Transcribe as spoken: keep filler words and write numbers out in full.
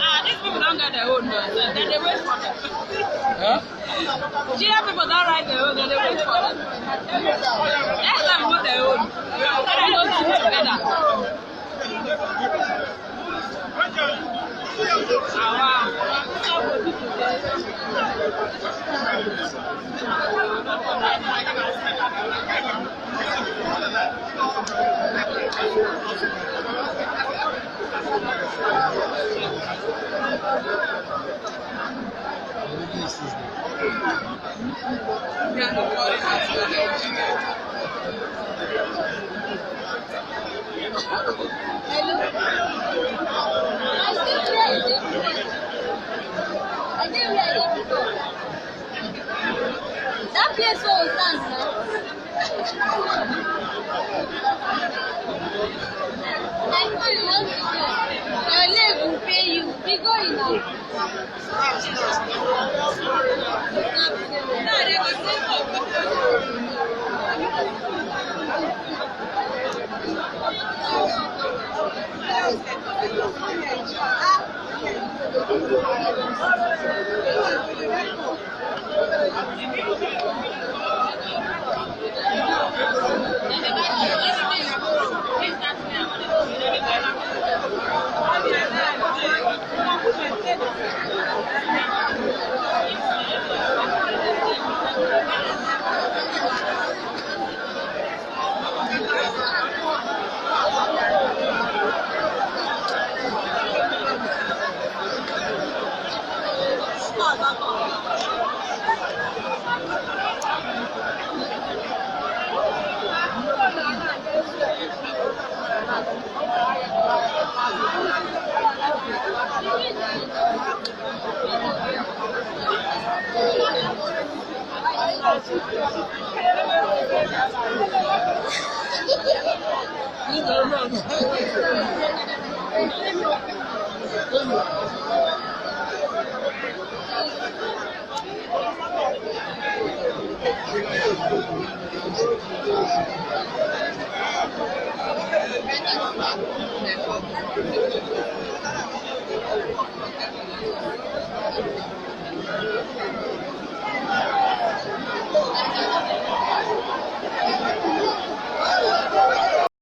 Ah, these people don't get their own, no. So then they wait for them. Huh? Nigeria people don't write their own, then they wait for them. Next time, go their own. Let them go sing together. Hello. I still hear you. I didn't hear you before. That place where we stand now. I know you want to go. Your leg will pay you. Be going now.